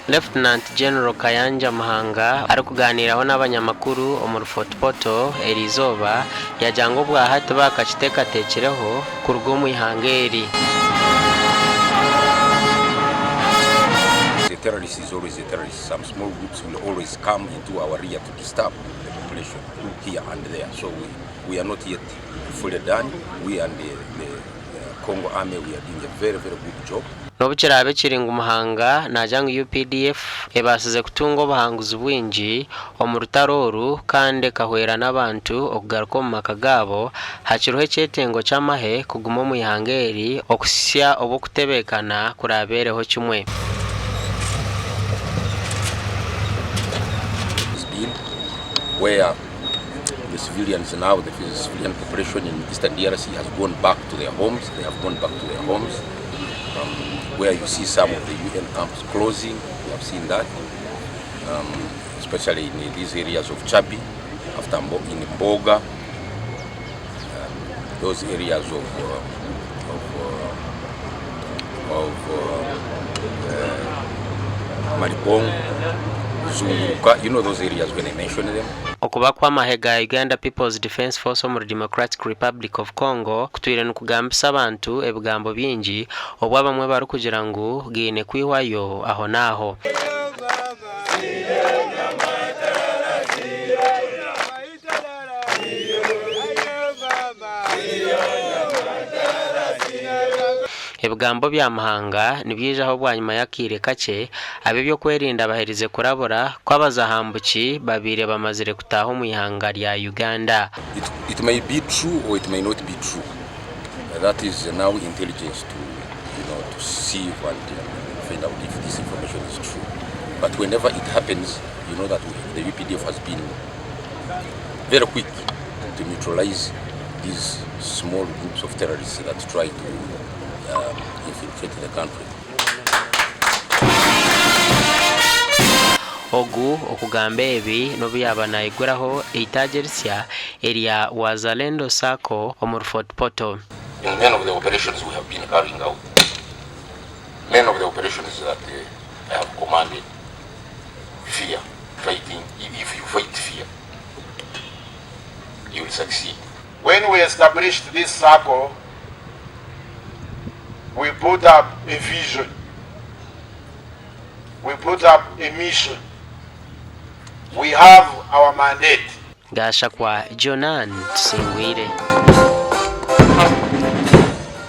Lieutenant General Kayanja Muhanga arikuganiiraho n'abanyamakuru omuri Fort Portal eriizooba yagira ngu obwahati bakakiteekateekireho kuruga omu ihanga eri. The terrorist is always a terrorist, some small groups will always come into our area to disturb the population here and there so we, we are not yet fully done, we and the, the Congo army we are doing a very very good job. N'obu kiraabe kiri ngu Muhanga naagira ngu UPDF ebaasize kutunga obuhanguzi bwingi omu rutaro oru kandi ekahwera n'abantu okugaruka omu maka gaabo, hakiriho ekyetengo ky'amahe kuguma omu ihanga eri okuhitsya obu okutebeekana kuraabeereho kimwe. Where the civilians now, the civilian population in eastern DRC has gone back to their homes, they have gone back to their homes. Um, where you see some of the UN camps closing, we have seen that, um, especially in these areas of Chabi, after Mbo in Mboga, um, those areas of, uh, of, uh, of uh, uh, Malibong, Zunguruka, you know those areas when I mention them. Okuba kw'amahe ga Uganda People's Defence Force omuri Democratic Republic of Congo kutwire nikugambisa abantu ebigambo bingi obwo abamwe barikugira ngu gaine kwihwayo aho n'aho. Ebigambo bya Muhanga nibyijaho bwanyima y'akaire kakye ab'eby'okwerinda baherize kurabura ku abazahambuki babaire bamazire kutaaha omu ihanga rya Uganda. It, it may be true or it may not be true. That is now intelligence to, you know, to see and find out if this information is true. But whenever it happens, you know that we, the UPDF has been very quick to neutralize these small groups of terrorists that try to um, infiltrate the country. Ogu okugamba ebi n'obu yaaba naiguraho eitaagi erisya erya Wazalendo Sacco omuri Fort Portal. In many of the operations we have been carrying out, many of the operations that uh, I have commanded, fear, fighting, if you fight fear, you will succeed. When we established this circle, we put up a vision. We put up a mission. We have our mandate. Gashakwa Jonan Tusingwire.